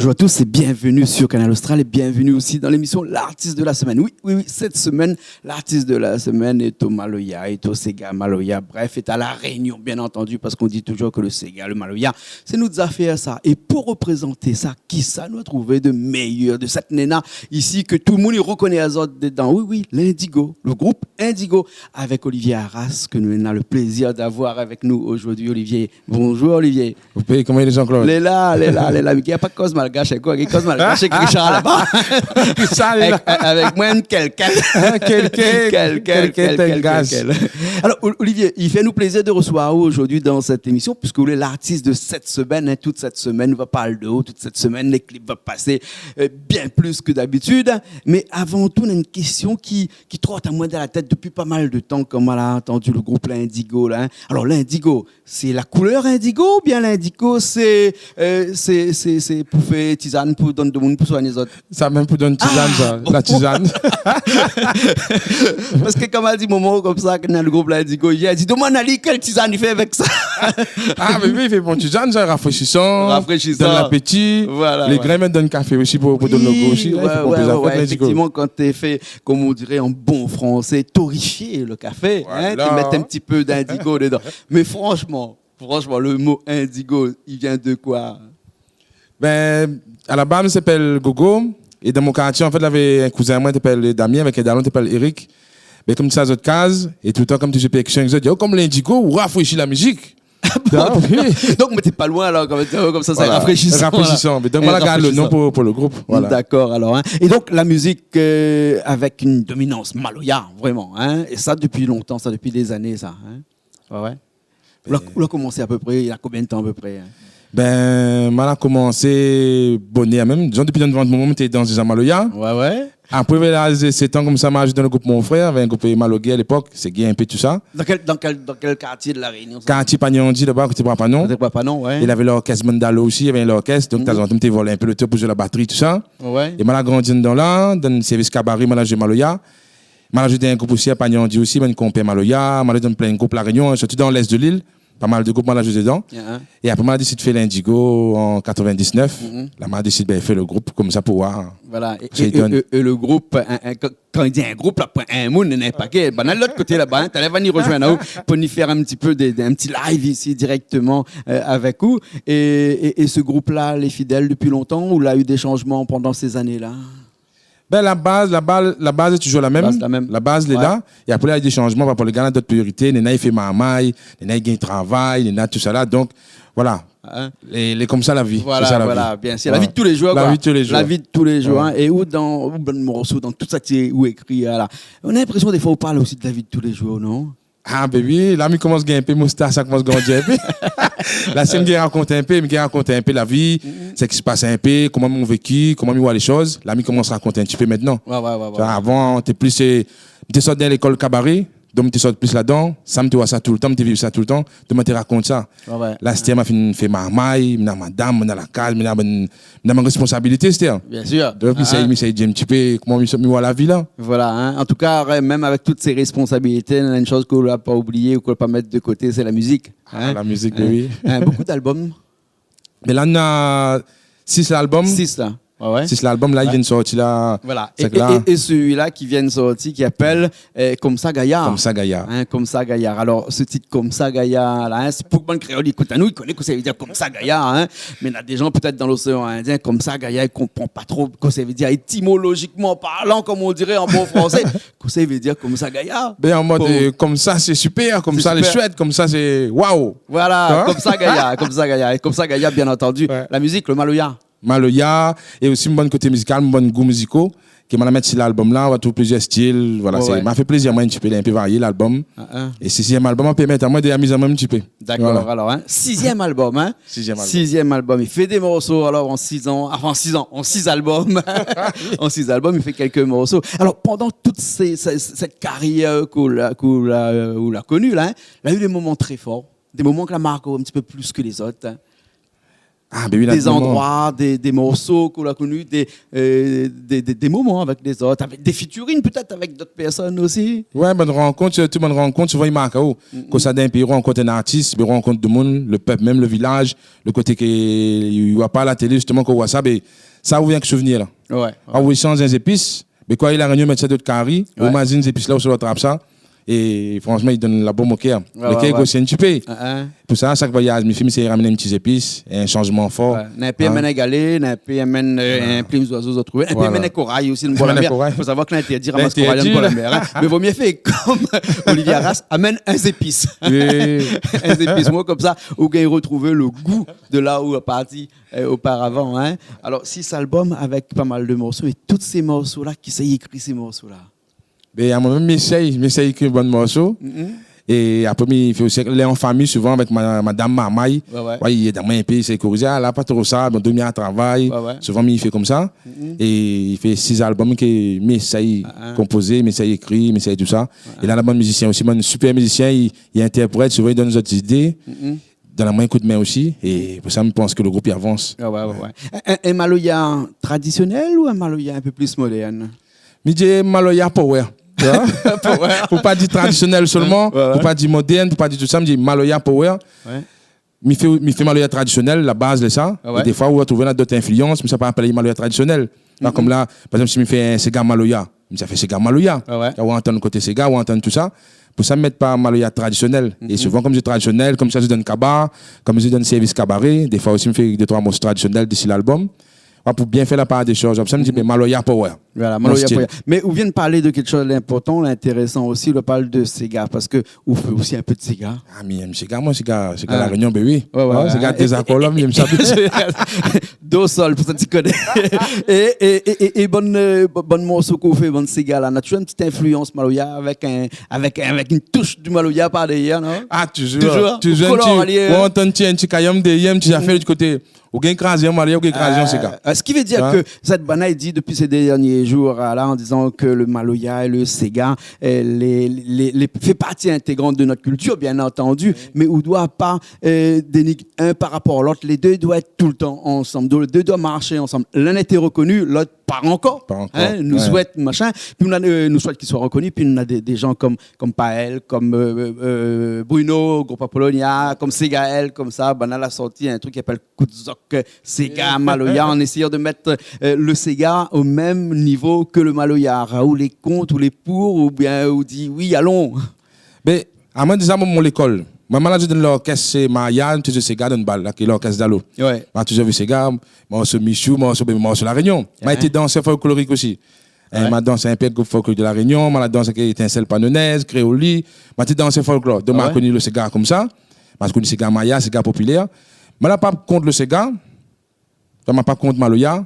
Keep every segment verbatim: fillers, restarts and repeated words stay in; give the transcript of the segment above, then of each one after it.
Bonjour à tous et bienvenue sur Kanal Austral et bienvenue aussi dans l'émission L'artiste de la semaine. Oui, oui, oui, cette semaine, l'artiste de la semaine est o maloya, est o séga maloya, bref, est à La Réunion, bien entendu, parce qu'on dit toujours que le séga, le maloya, sé nout zafèr sa. É pou reprézant sa, kisa nou la trouvé de méyèr de sèt néna isi ke tout le moun i rekoné azot dedan ? Oui, oui, l'Indigo, le groupe Indigo, avec Olivier Arras, que nous avons le plaisir d'avoir avec nous aujourd'hui. Olivier, bonjour Olivier. Ou pé, koman i lé, Jean-Claude ? Lé la, lé la, lé la. Mé i na pa koz malgash, koi. Koz malgash, sé Richard laba. Richard lé la. Avèk, avèk moin, kèl, kèl. Kèl, kèl, kèl, kèl, kèl, kèl. Alor, O-, Olivier, i fé anou plézir de resevoir aou zordi dan sèt émisyon, puisk ou lé l'artiste de sèt semèn, in, tout sèt semèn, nou va parl de ou, tout sèt semèn, lé klip va pasé, euh, bien plis ke d'abitid. Mé avan tou, nou na in késtion ki, ki trot amoin dan la tèt dopi pa mal de tan, kan moin la antandi le group L'Indigo, la, in. Alor, l'Indigo, sé la koulèr indigo oubien l'indigo sé, euh, sé, sé, sé pou fé tizane pou donn demoun pou soign lézot ? Sa mèm pou donn tizane, sa. Ah, bon. La tizane. Parske kan ma di momon konmsa, ke néna le group L'Indigo, li la di, demann ali kèl tizane li fé avèk sa. Ah, mé oui, i fé bon tizane, sa, rafréchisan, rafréchisan, donn lapéti. Voilà, ouais. Lé grin mèm donn kafé osi pou, pou donn le gou osi. Oui, ouais, ouais, ouais, ouais, la, i fé bonpé zafèr, l'Indigo. Effectivement, kan té fé, comme on dirait en bon français, torréfier le café, hein, voilà, té mèt in ti pé d'indigo dedan. Mé franchman, franchman, le mo indigo, i vien de koi ? Bin, a la baz, mi té apèl Gogo. É dan mon kartié, an fèt, lavé in kouzin amoin té apèl Damien, avèk in dalon té apèl Eric. Bin, konm té sa zot kaz, é toultan, konm té zoué pèrkisyon, zot i di, "Oh, konm l'indigo, ou rafréshi la mizik." Ah bon ? Ah, oui. Donk, mé té pa loin, alor, konm, konmsa, sa, voilà, rafréchisan, la. Rafréchisan. Mé donk, voilà, gard le non pou, pou le group, voilà. D'accord, alor, in. É donk, la mizik, euh, avèk in dominans maloya, vréman, in. É sa, dopi lontan, sa, dopi dé zané, sa, in. Ouais, ouais. Ou la, ou la komansé apépré, néna konbien de tan apépré, in ? Bin, moin la komansé bonèr mèm. Dizon, dopi dan le vant momon, mi té dans déza maloya. Ouais, ouais. Apré, vèr laz sèt an, konmsa, ma la zoué dan le group mon frèr, lavé in group maloya a lépok, sé Guy in pé tousa. Dan kèl, dan kèl, dan kèl kartié de La Rényon, sa ? Kartié Panyandi, laba, koté Bra Panon. Koté Bra Panon, ouais. Lavé lorkès Mandalo osi, lavé in lorkès. Donk, mhm, tazantan, mi té vol in pé lo tour pou zoué la batri, tousa. Ouais. É moin la grandi andan la, dan le sèrvis kabaré, moin la zoué maloya. Moin la zoué dan in group osi, a Panyandi osi, bann konpèr maloya, moin la zoué dan plin group La Rényon, in, sirtou dan lès de lil, pa mal de group moin la zoué dedan. Yeah. É apré, moin la désid fé l'Indigo an katrevin-diz-nèf. Mhm. La, moin la désid, bin, fé le group konmsa pou oir. Voilà. É, é, é, é le group, in, in, kan, kan i di in group, la, pa in moun, in pakèt. Bin, la, lot koté laba, in, talèr va ni rozoinn aou, pou ni fé in ti pé de, de, in ti live isi dirèkteman, euh, avèk ou. É, é, é se group-la, lé fidèl dopi lontan, ou la u dé shanjman pandan sé zané-la ? Bin, la baz, la baz, la baz lé toujour la mèm. Baz la mèm. La baz lé la. Ouais. É apré, la, néna dé shanjman par rapor lé gars, néna dot priorité, néna i fé marmay, néna i gingn travay, néna tousala. Donk, voilà. In ? Lé, lé konmsa la vi. Voilà, sé sa la vi. Voilà, bien sir. La vi de tou lé jour, koi. La vi de tou lé jour. La vi de tou lé jour, in. Ouais. É ou dan, ou bann morso, dan tout sak ou ékri, la. Nou na linprésion, défoi, ou parl osi de la vi de tou lé jour, non ? Ah, bin oui, la, mi komans gingn in pé moustash, sa komans grandi in pé. La, sé mi gingn rakont in pé, mi gingn rakont in pé la vi, sak i pas in pé, koman mi véki, koman mi oi lé shoz. La, mi komans rakont in ti pé mintnan. Ouais, ouais, ouais, ouais. Avan, té plis, sé, mi té sort dan lékol kabaré, donk mi té sort plis ladan, sa, mi té oi sa toultan, mi té viv sa toultan, donk moin té rakont sa. Ouais, ouais. La, astèr, ma fine fé marmay, mi na madam, mi na la kaz, mi na bann, mi na bann responsabilité, astèr. Bien sir. Donk, mi éséy, mi éséy di in ti pé koman mi, mi oi la vi la. Voilà, in. An tou ka, ouais, mèm avèk tout sé responsabilité, néna in shoz ke ou la pa oublié ou ke ou la pa mèt de koté, sé la mizik, in. Ah, la mizik, oui. In, bonpé d'albom. Mé la, nou na sis albom. Sis la. Ouais, ouais. Sis lalbom la, i vien sorti la. Voilà. É, sak la. É, é, é sèl-la ki vien sorti, ki apèl, euh, Komsa Gayar. Komsa Gayar. In, Komsa Gayar. Alor, se tit Komsa Gayar la, in, sé pou bann kréol i ékout anou, i koné kosa i vé dir Komsa Gayar, in. Mé néna dé jan pétèt dan l'oséan Indien, Komsa Gayar, i konpran pa tro kosa i vé dir étimolojikman parlan, konm on diré an bon fransé. Kosa i vé dir Komsa Gayar ? Bin, an mod, euh, konmsa sé sipèr, konmsa lé shuèt, konmsa sé waouh. Voilà, in ? Komsa Gayar, Komsa Gayar, é Komsa Gayar, bien antandi. Ouais. La mizik, le maloya. Maloya, é osi mon bann koté mizikal, mon bann gou miziko, ke moin la mèt si lalbom la, ou va trouv plizièr stil, voilà, sé, ma fé plézir amoin in ti pé, lé in pé varié lalbom. Ah, ah. É sizièm albom la pèrmèt amoin de amiz amoin in ti pé. Dakor, alor, in. Sizièm albom, in. Sizièm albom. Sizièm albom. I fé dé morso, alor, an siz an, anfin, an siz an, an siz albom. An siz albom, i fé kèlk morso. Alor, pandan tout sé, sé, sèt karièr ke ou la, ke ou la, euh, ou la koni la, in, la u dé moman tré for, dé moman ke la mark aou in ti pé plis ke lézot, in. Ah, ben oui, la, dé zandroi, dé, dé morso k'ou la koni, dé, euh, dé, dé, dé moman avèk dé zot, avèk dé featuring pétèt avèk dot pèrsone osi. Ouais, bann rankont, sirtou bann rankont, souvan i mark aou. Kan sa dan in péi, ou rankont in artis, ben ou rankont domoun, lo pèp mèm, lo vilaz, lo koté ke ou wa pa la télé, zistoman, kan ou wa sa, ben sa ou vien èk souvnir la. Ouais, ouais. Ou ésanz in zépis, mé kan i La Rényon mèt sa dan out kari, ou mazine zépis la, ou sa trap sa. É fransman, i donn la bonm o kèr. Ouais, lo kèr i gros in ti pé. Pou sa, shak voyaz mi fé, mi éséy ramèn in ti zépis, in shanjman for. Ouais. Néna in pé amèn in galé, néna in pé amèn, euh, in plim zoizo zot trouvé. Néna in pé amèn in koray osi, dan la mèr. Fo savoir ke lé intèrdi ramas koray dan la mèr, hein. Mé vo myé fé kom Olivier Aras, amèn in zépis. Oui. In zépis. Moin, komsa, ou gingn rotrouv lo gou de la ou la parti, euh, oparavan, hein. Alor, sis albom avèk pa mal de morso, é tout sé morso la, kisa i ékri sé morso la ? Ben, amoin mèm, mi éséy, mi éséy ékri bann morso. É apré, mi fé osi lé an fami, souvan avèk ma, madam, marmay. Ouais, ouais. Ouais, i èd amoin in pé, i éséy korizé. Ah, la, pa tro sa, bon, domin a travay. Ouais, ouais. Souvan, mi fé komsa. É i fé sis albom ke mi éséy konpozé, mi éséy ékri, mi éséy tousa. É la, la bann mizisien osi, bann sipèr mizisien, i, i intèrprèt, souvan i donn zot zidé. Donn amoin in koudmin osi, é pou sa, mi pans ke lo group i avans. Ah ouais, ouais, ouais. In, in, in maloya tradisionèl ou in maloya in pé plis modèrn ? Mi di maloya power, tu vois ? Power. Pou pa di tradisionèl solman, pou pa di modèrn, pou pa di tousa, mi di maloya power. Ouais. Mi fé, mi fé maloya tradisionèl, la baz lé sa. Ah ouais. É défoi, ou va trouv néna dot inflians, mé sa pa apèl maloya tradisionèl. Pa kom la, par égzanp, si mi fé in séga maloya, mi sa fé séga maloya. Ah ouais. Ou antann koté séga, ou antann tousa. Pou sa, mi mèt pa maloya tradisionèl. É souvan, kom sé tradisionèl, kom sa, mi donn kaba, kom mi donn sèrvis kabaré, défoi osi, mi fé dé, troi morso tradisionèl dési lalbom. Ouais, pou bien fé la par dé shoz. Pou sa, mi di, ben, maloya power. Voilà, maloya power. Mon stil. Mé ou vien parl de kékshoz d'inportan, intérésan osi, ou parl de séga, parske ou fé osi in pé de séga. Ah, mi èm séga, moin, séga, séga La Rényon, ben oui. Ouais, ouais, ouais. Séga dé zakor la, mi èm sa bien. Do sol, pou sa ti koné. É, é, é, é, é bann, euh, bann morso k'ou fé, bann séga la, na touzour in ti inflians maloya avèk in, avèk, avèk in toush de maloya par dèrièr, non ? Ah, touzour. Touzour. Touzour in ti, ou antann in ti, in ti kayam dèrièr, in ti zafèr de koté. Ou gingn krazé an maloya, ou gingn krazé an séga. Euh, euh, ce qui veut dire que cette banna, i di, depuis ces derniers jours, euh, là, en disant que le maloya et le séga, euh, les, les, les, fait partie intégrante de notre culture, bien entendu, mais on doit pas, euh, dénigrer un par rapport à l'autre. Les deux doivent être tout le temps ensemble. Donc, les deux doivent marcher ensemble. L'un était reconnu, l'autre pas encore. Pas encore. Hein, nou souèt, machin. Pi nou na, euh, nou souèt k'i soi rekoni. Pi nou na dé, dé jan kom, kom Paël, kom, euh, euh, Bruno, group Apolonia, kom Ségaël, komsa. Banna la sorti in truk ki apèl Kout Zok, euh, séga, maloya, en essayant de mettre, euh, le séga au même niveau que le maloya. Raoul lé kont ou lé pou, oubien ou di oui, alon. Ben, amoin, déza, mon, mon lékol. Moin, ma la zoué dan lorkès, sé Maya, touzour séga dan bal, la, ki lorkès Dalo. Ouais. Ma touzour zoué séga, morso Michou, morso, ben, morso La Rényon. Ma été dansèr folklorik osi. Hein, ma dans in pé group folklorik de La Rényon, ma la dans avèk Étincelle Panonèz, Kréoli, ma té dans folklor. Donk, ma koni lo séga komsa, ma koni séga maya, séga popilèr. Ma la pa kont lo séga, ma pa kont maloya.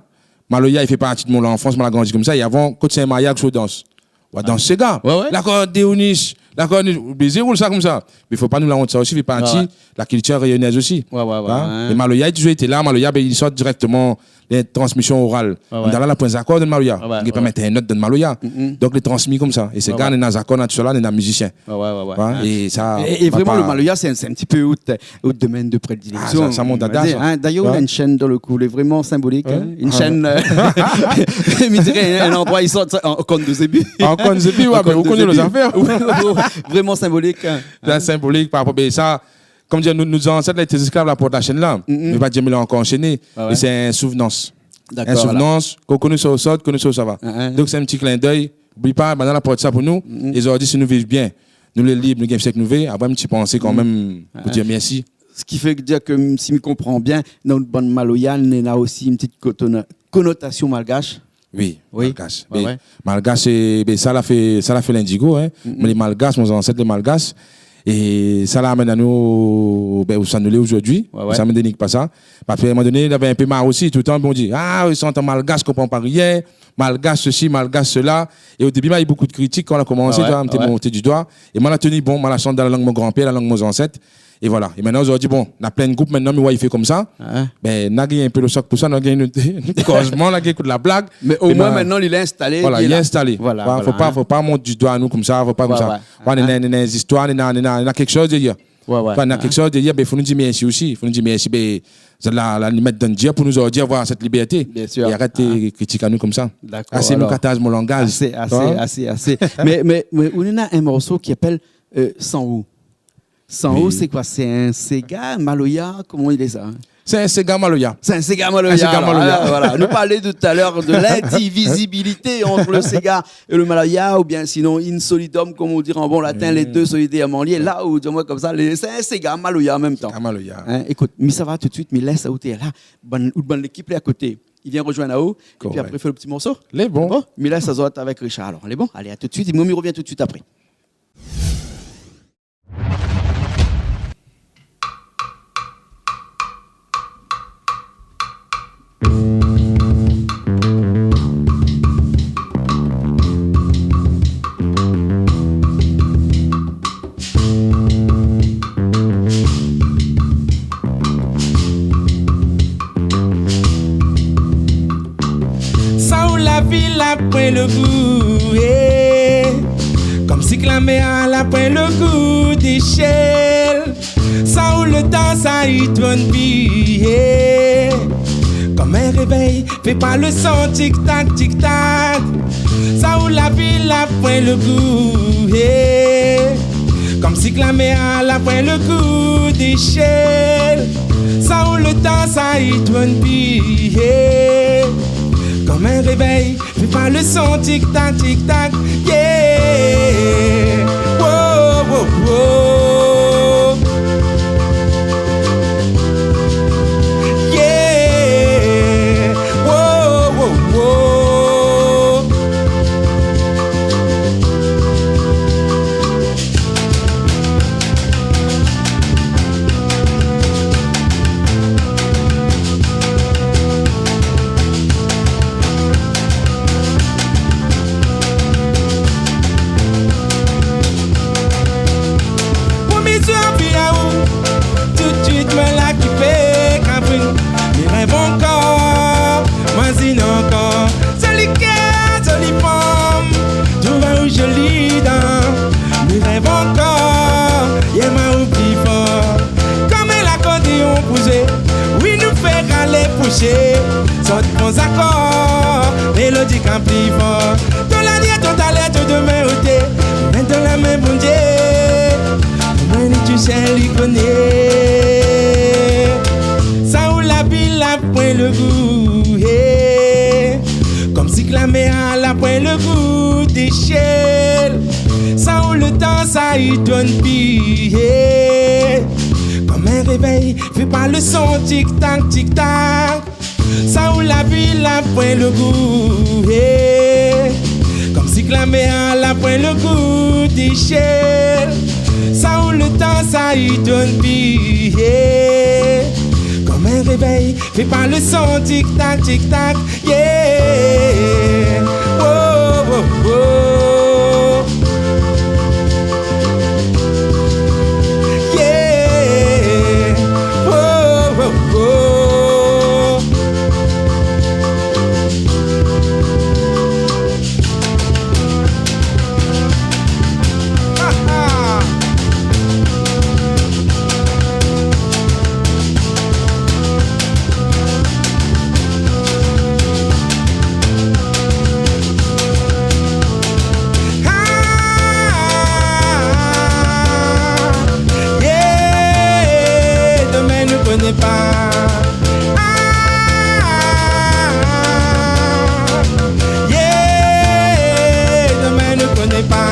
Maloya, i fé parti de mon lanfans, ma la grandi komsa. É avan, koté sé maya, kosa ou dans ? Ou dans séga. Ouais, ouais. Lakordéonis, lakordéonis, bézé, roul sa komsa. Mé fo pa nou la ont sa osi, i fé parti la kiltir rényonèz osi. Ouais, ouais, ouais. Hein ? É maloya, i touzour été la, maloya, ben, i sort dirèkteman lé transmision oral. Ouais, ouais. Dann la, la poin zakor dann maloya. Ouais, ouais. Ou pé pa mèt in not dann maloya. Donk, lé transmi komsa. É séga, néna zakor, néna tousa la, néna mizisien. Ouais, ouais, ouais, ouais. É sa, é, é vréman, lo maloya, sé in, sé in ti pé out, out domèn de prédiléksion. Ah, sa, sa, mon dada, sa. Hein, d'ailleurs, ou na in shèn dan lo kou, lé vréman sinbolik, hein. In shèn, euh, mi diré, in landroi, i sort sa, an, an Konn de Zébi. An Konn de Zébi, ouais, mé ou koné lé zafèr. Vréman sinbolik, hein. Sa, sinbolik par rapor, ben, sa, Kom dir, nou, nout zansèt la, lété zésklav la port la shèn la. Mé pa dir, mé la ankor anshéné. Ah ouais. É sé in souvnans. Dakor, voilà. In souvnans, kan ou koné ousa ou sort, koné ousa ou sava. Donk, sé in ti klin d'èy. Oubli pa, banna la port sa pou nou. É zordi, si nou viv bien, nou lé lib, nou gingn fé sak nou vé, apré, in ti pansé kanmèm pou dir mèrsi. Ce qui fait que dire que, si mi konpran bien, dan bann maloya, néna osi in ti kotona-, konotasion malgash. Oui, malgash. Ouais, ouais. Mé malgash, sé, ben, sa la fé, sa la fé lindigo, hein. Mé lé malgash, mon zansèt, lé malgash. É sa la amenn anou, ben, ousa nou lé zordi. Ouais, ouais. Sa mi dénigr pa sa. Parske, a in moman doné, navé in pé mar osi. Toultan, bon, di, ah, i shant an malgash, konpran pa rien. Malgash sesi, malgash sela. É o débi, ma la u bonpé de kritik kan la komansé, ouais, tu vois, mi té monté du doi. É ma la teni bon, ma la shant dan la lang mon granpèr, la lang mon zansèt. É voilà. É mintnan, zordi, bon, na plin group mintnan, mi oi i fé komsa. Ouais. Ben, na gingn in pé lo shok pou sa, na gingn in kozman, na gingn in kou la blag. Mé omoin, mintnan, li lé instalé, voilà, li lé instalé. Voilà, fo pa, fo pa mont du doi anou komsa, fo pa komsa. Ouais, ouais. Néna, néna zistoir, néna, néna, néna kékshoz dèrièr. Ouais, ouais. Kan na kékshoz, di, bin, fo nou di mèrsi osi. Fo nou di mèrsi, bin, zot la, la, li mèt dan dir pou nou di, avoir sèt libèrté. Bien sûr. É arèt, euh, kritik anou konmsa. D'accord, alor. Asé mon kataz, mon langaz. Asé, asé, asé, asé. Mé, mé, mé, ou néna in morso ki apèl, euh, San ou. San ou, sé koi ? Sé in séga, maloya, koman i lé sa ? Sé in séga maloya. Sé in séga maloya, alor, voilà. Nou parl talèr de l'indivizibilité ant le séga é le maloya, oubien sinon in solidum, konm i di an bon latin, lé dé solidèrman lié. La ou di amoin konmsa, lé, sé in séga maloya an mèm tan. Séga maloya. Hein, ékout, mi sava tout suit, mi lès aou té la, bann, out bann lékip lé a koté. I vien rozoinn aou, épi apré fé le ti morso. Lé bon. Bon, mi lès azot avèk Richard, alor. Lé bon ? Alé, a tout suit, é moin mi rovien tout suit apré. Sa ou la vi la poin le gou, eh. Konm si ke la mèr la poin le gou di sièl. Sa ou le tan sa i tourn pi, eh. Konm in révèy, fé pa le son tik-tak, tik-tak. Sa ou la vi la poin le gou, eh. Konm si ke la mèr la poin le gou di sièl. Sa ou le tan sa i tourn pi, eh. Konm in révèy, fé pa le son tik-tak, tik-tak, yeah. Wo, wo, wo. Yeah. Wo, wo, wo. Promié zour vi aou, tout suit moin la ki fé kabring. Mi rèv ankor, moin zine ankor. Zoli kèr, zoli fanm, trouv aou zoli dan. Mi rèv ankor, yèm aou pli for. Konm in lakordéon pou zoué, wi nou fé ralé poushé. Sort bon zakor, mélodi kan pli for. Ton lanièr, ton talèr, ton domin oté, mèt dan la min Bondié. Moin ni tou sèl li koné. Sa ou la vi la poin le gou, eh. Konm si ke la mèr la poin le gou di sièl. Sa ou le tan sa i tourn pi, eh. Konm in révèy, fé pa le son tik-tak, tik-tak. Sa ou la vi la poin le gou, eh. Konm si ke la mèr la poin le gou di sièl. Sa ou le tan sa i tourn pi, eh. Konm in révèy, fé pa le son tik-tak, tik-tak, yeah. Wo, wo, wo. Yeah. Wo, wo, wo. Ah, yeah, domin nou koné pa. Ah, yeah, domin nou koné pa.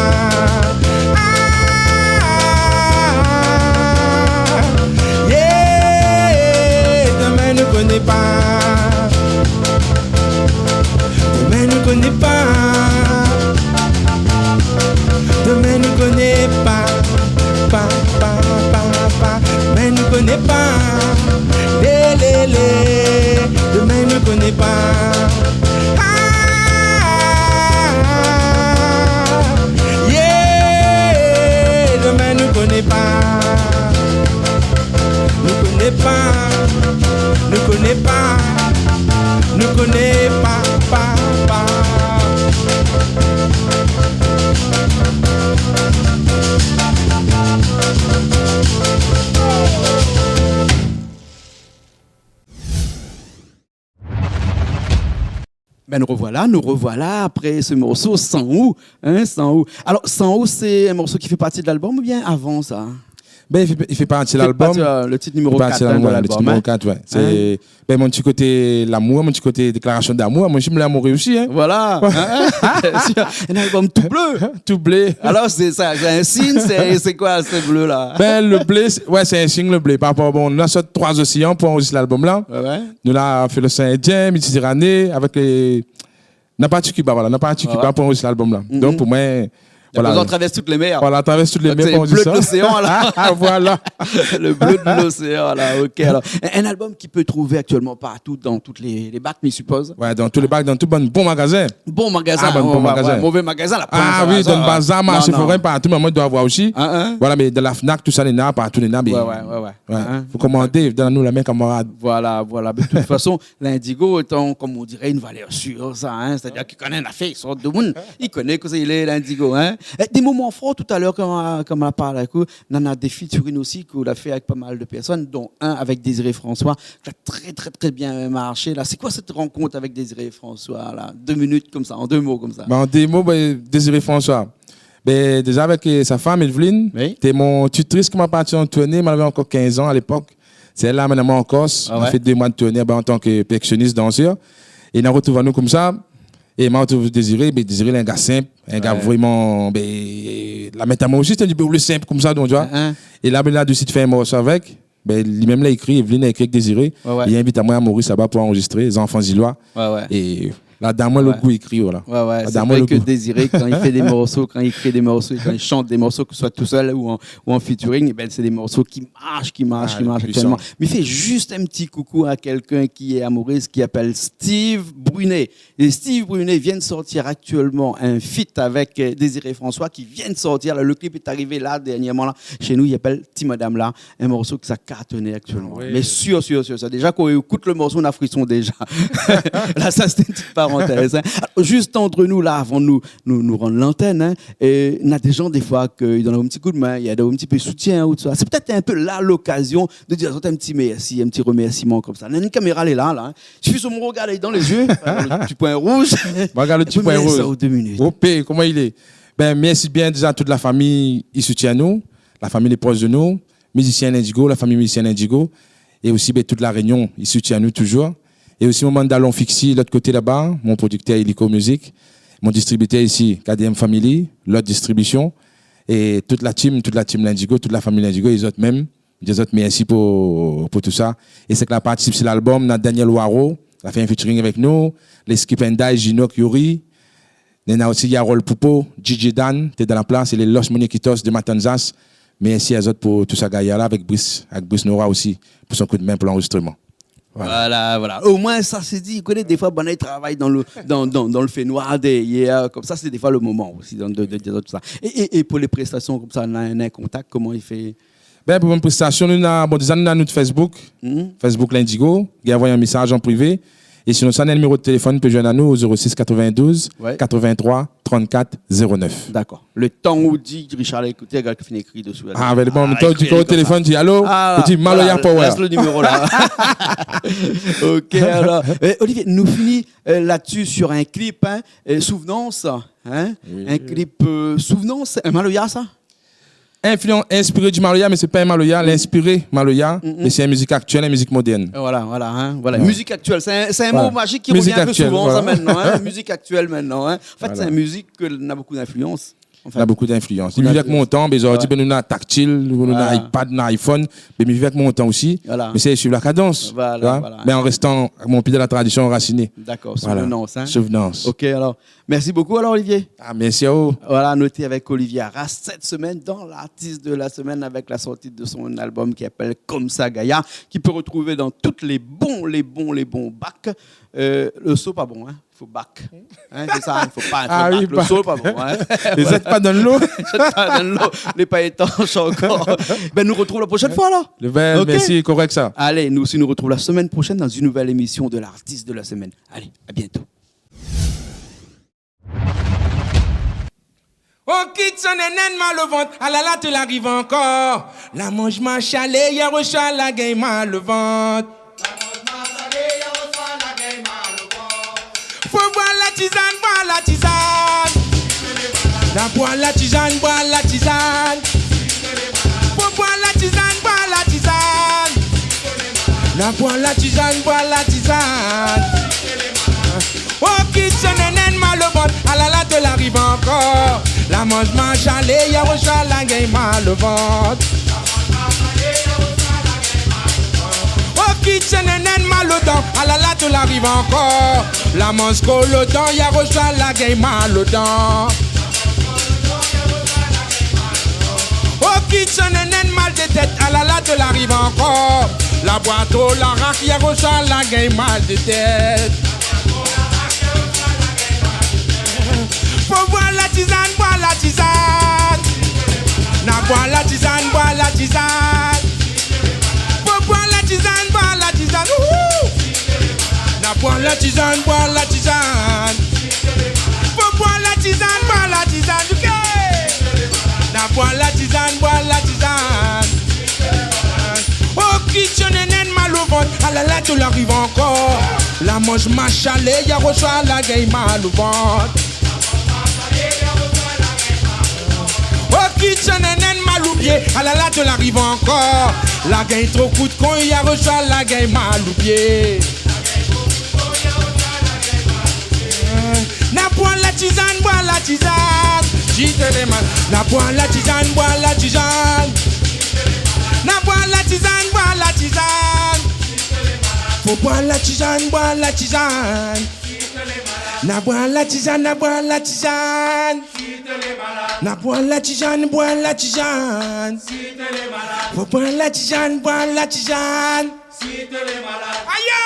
Ah, yeah, domin nou koné pa. Domin nou koné pa. Domin nou koné pa. Pa, pa, pa, pa. Domin nou koné pa. Lé, lé, lé. Domin nou koné pa. Ah, yeah, domin nou koné pa. Nou koné pa, nou koné pa, nou koné pa, pa, pa. Ben, nous revoilà, nous revoilà après ce morceau, San Ou, hein, San Ou. Alors, San Ou, c'est un morceau qui fait partie de l'album ou bien avant ça ? Ben, il fait, il fait partie de l'album. Fait partie, euh, le titre numéro quatre, hein, de l'album, hein. Fait partie de l'album, le titre numéro quatre, ouais. Hein ? C'est, ben, mon ti koté lamour, mon ti koté déklarasyon d'amour. Moin, mi lé amouré osi, hein. Voilà. Hein, hein. C'est un album tout bleu. Tout bleu. Alors, c'est ça, c'est un signe, c'est, c'est quoi, ce bleu-là ? Ben, le blé, c'est, ouais, c'est un signe, le blé. Par rapport, bon, nou la sort troi zoséan pou anrozistr lalbom-la. Ouais, ouais. Nou la fé loséan Indien, Méditerrané, avèk lé, nou la parti Cuba, voilà, nou la parti Cuba pou anrozistr lalbom-la. Ouais, ouais. Mhm. Donk, pou moin, voilà. Donk, ou la travèrs tout lé mèr. Voilà, travèrs tout lé mèr pou anrozistr. Donk, sé le bleu de l'océan, là. Voilà. Le bleu de l'océan, là, ok, alors. Un, un album ki pé trouvé aktièlman partou, dan tout lé, lé bak, mi sipoz. Ouais, dan tout lé bak, dan tout bann bon magazin. Bon magazin, ah, bann bon magazin. Ouais, ouais, mové magazin, la poin, oui, dan bazar, marshé forin, partou, mé moin, i doi avoir osi. Hein, hein. Voilà, mé dan la Fnac, tousa, néna, partou, néna, mé, ouais, ouais, ouais, ouais. Ouais. Hein, hein. Fo komandé, donn anou la min, kamarad. Voilà, voilà. Mé de tout fason, Lindigo étant, comme on dirait, une valeur sûre, sa, hein, sétadir ki koné nafèr, i sort demoun, i koné kosa i lé, Lindigo, hein. É, dé moman for, talèr, kan, kan nou la parl avèk ou, nana dé featuring osi ke ou la fé avèk pa mal de pèrsone, dont un avec Désiré François, ki la trè, trè, trè bien marshé, la. Sé koi sèt rankont avèk Désiré François, la ? Dé minit konmsa, an dé mo konmsa. Ben, an dé mo, ben, Désiré François. Ben, déza avèk, euh, sa fanm, Evelyne, oui, té mon tutrice kan ma parti an tourné, ma lavé ankor kinz an a lépok. Sé èl la la amenn amoin an Kors. Ah ouais. Ma fé dé moi de tourné, ben, an tan ke pèrkisyonist, dansèr. É nou la rotrouv anou konmsa. É ma rotrouv Désiré, ben, Désiré, lé in gars sinp, in gars vréman, ben, la mèt amoin osi, sétadir, ben, ou lé sinp konmsa, donk, tu vois. Hein, hein. É la, ben, la désid fé in morso avèk. Ben, li mèm la ékri, Evelyne la ékri avèk Désiré. Ouais, ouais. É li invit amoin a Maurice laba pou anrozistré, Zanfan Zilwa. Ouais, ouais. É la done amoin lo gou ékri, voilà. Ouais, ouais, la done amoin lo gou. Sé vré ke Désiré, kan i fé dé morso, kan i ékri dé morso, kan i shant dé morso, ke se soi tousèl ou an, ou an featuring, é ben, sé dé morso ki marsh, ki marsh, ki marsh aktièlman. Ah, puissant. Mé fé zis in ti koukou a kèlkin ki lé a Maurice, ki apèl Steve Brunet. É Steve Brunet i vien de sortir aktièlman in feat avèk, euh, Désiré François, ki vien de sortir, la, lo klip lé arivé la, dèrnièrman, la, shé nou, i apèl Ti Madam la, in morso ki sa kartoné aktièlman. Ah oui. Mé sir, sir, sir, sa, déza, kan ou ékout lo morso, ou na frison déza. La, sa, sété in ti parantèz, hein. Alor, zis ant nou, la, avan nou, nou, nou rann lantèn, hein, é na dé jan, défoi, ke i done in ti kou d'min, i done in ti pé soutien, ou tousa. Sé pétèt in pé la lokazion de dir azot in ti mèrsi, in ti remèrsiman konmsa. Nana in kaméra, lé la, la, hein. Sifi solman rogard ali dan lé zié, lo ti poin rouz. Rogard lo ti poin rouz. Apré, mé sa, an dé minit. Opé, koman i lé ? Ben, mèrsi bien déza tout la fami i soutien anou, la fami lé prosh de nou, mizisien Lindigo, la fami mizisien Lindigo, é osi, ben, tout La Rényon i soutien anou touzour. É osi mon bann dalon fixi, lot koté laba, mon prodiktèr Illico Music, mon distribitèr isi, K D M Family, Lot Distribution, é tout la team, tout la team Lindigo, tout la fami Lindigo, é zot mèm. Di azot mèrsi pou, pou tousa. É sak la partisip si lalbom, na Daniel Waro, la fé in featuring avèk nou, Leskip Endai, Ginok, Youri, néna osi Yarol Poupo, DJ Dan, té dan la plas, é lé Los Muñequitos de Matanzas. Mèrsi azot pou tousa, gayar la, avèk Brice, avèk Brice Nora osi, pou son koudmin pou lanrozistreman. Voilà. Voilà, voilà. Omoin, sa sé di, ou koné, défoi, banna i travay dan lo, dan, dan, dan lo fénoir dèrièr, konmsa, sé défoi lo moman osi, dan, de, de, de, tousa. É, é, é pou lé prestasion konmsa, na, na in kontak, koman i fé ? Ben, pou bann prestasion, nou na, bon, déza, nou na nout Facebook, Facebook Lindigo, i anvoy in mésaz an privé. É sinonsa, na in niméro de téléfone, i pé zoinn anou o zéro sis katrovin-douz, katrovin-troi, trant-kat, zéro nèf. Dakor. Lo tan ou di, Richard la ékouté, gard, fine ékri desou la. Ah, ben, bon, an mèm tan ou di, ékri konmsa. Ou di, Maloya Power. Voilà, lès lo niméro la. Ok, alor. Euh, Olivier, nou fini, euh, la-dsi sur in klip, hein, euh, Souvenance, hein. Oui. In klip, euh, Souvenance, in maloya, sa ? Inflian-, inspiré di maloya, mé sé pa in maloya, lé inspiré maloya, mé sé in mizik aktièl, in mizik modèrn. Voilà, voilà, hein, voilà. Ouais. Mizik aktièl, sé in, sé in mo majik ki rovien in pé souvan, sa, mintnan, hein. Mizik aktièl, mintnan, hein. Voilà. An fèt, sé in mizik ke na bonpé d'inflians, an fèt. Na bonpé d'inflians. Bonpé d'inflians. Mi viv avèk mon tan, ben, zordi, ben, nou na taktil, nou na iPad, nou na iPhone, ben, mi viv avèk mon tan osi. Voilà. Mé sé suiv la kadans, tu vois. Voilà, voilà. Mé an réstan avèk mon pié dan la tradision, rasiné. Dakor, Souvenance, hein. Voilà. Souvenance. Ok, alor, mèrsi bonpé, alor, Olivier. Ah, mèrsi aou. Voilà, nou té avèk Olivier Arras sèt semèn dan l'artiste de la semaine avèk la sorti de son album ki apèl Konmsa Gayar, ki pé rotrouvé dan tout lé bon, lé bon, lé bon bak. Euh, lo son pa bon, hein. Fo bak. Hein, sé sa, hein, fo pa, fo bak. Ah oui, lo son pa bon, hein. Voilà. Zèt pa dan lo. Zèt pa dan lo. Lé pa étansh ankor. Ben, nou rotrouv la proshèn foi, alor. Ok. Mèrsi, korèk, sa. Alé, nou osi, nou rotrouv la semèn proshèn dan in nouvèl émision de l'artiste de la semaine. Alé, à bientôt. Okit son nénène mal o vant, alala, té la ariv ankor. La manz massalé, yèr o soir la gingn mal o vant. Fo voir Tizane, boir la tizane. Na boir la tizane, boir la tizane. Fo boir la tizane, boir la tizane. Na boir la tizane, boir la tizane. Oh, ki tien nénène mal o vant, alala, té la ariv ankor. La manz mashalé, Yaroshua la gingn mal o vant. Oh, ki tien nénène mal o dan, alala, té la ariv ankor. La manz kol o dan, Yaroshua la gingn mal o dan. Oh, ki tien nénène mal de tèt, alala, té la ariv ankor. La boir tro larak, Yaroshua la gingn mal de tèt. Fo boir la tizane, boir la tizane. Na boir la tizane, boir la tizane. Fo boir la tizane, boir la tizane. Ouhou. Na boir la tizane, boir la tizane. Fo boir la tizane, boir la tizane. Ok. Na boir la tizane, boir la tizane. Oh, ki tien nénène mal o vant, alala, té la ariv ankor. La manz mashalé, Yaroshua la gingn mal o vant. Oh, ki tien nénène mal o pié, alala, té la ariv ankor. La gingn tro kout kong, Yaroshua la gingn mal o pié. Na boir la tizane, boir la tizane. Si té lé mal. Na boir la tizane, boir la tizane. Na boir la tizane, boir la tizane. Fo boir la tizane, boir la tizane. Na boir la tizane, na boir la tizane. Na boir la tizane, boir la tizane. Fo boir la tizane, boir la tizane. Ayo!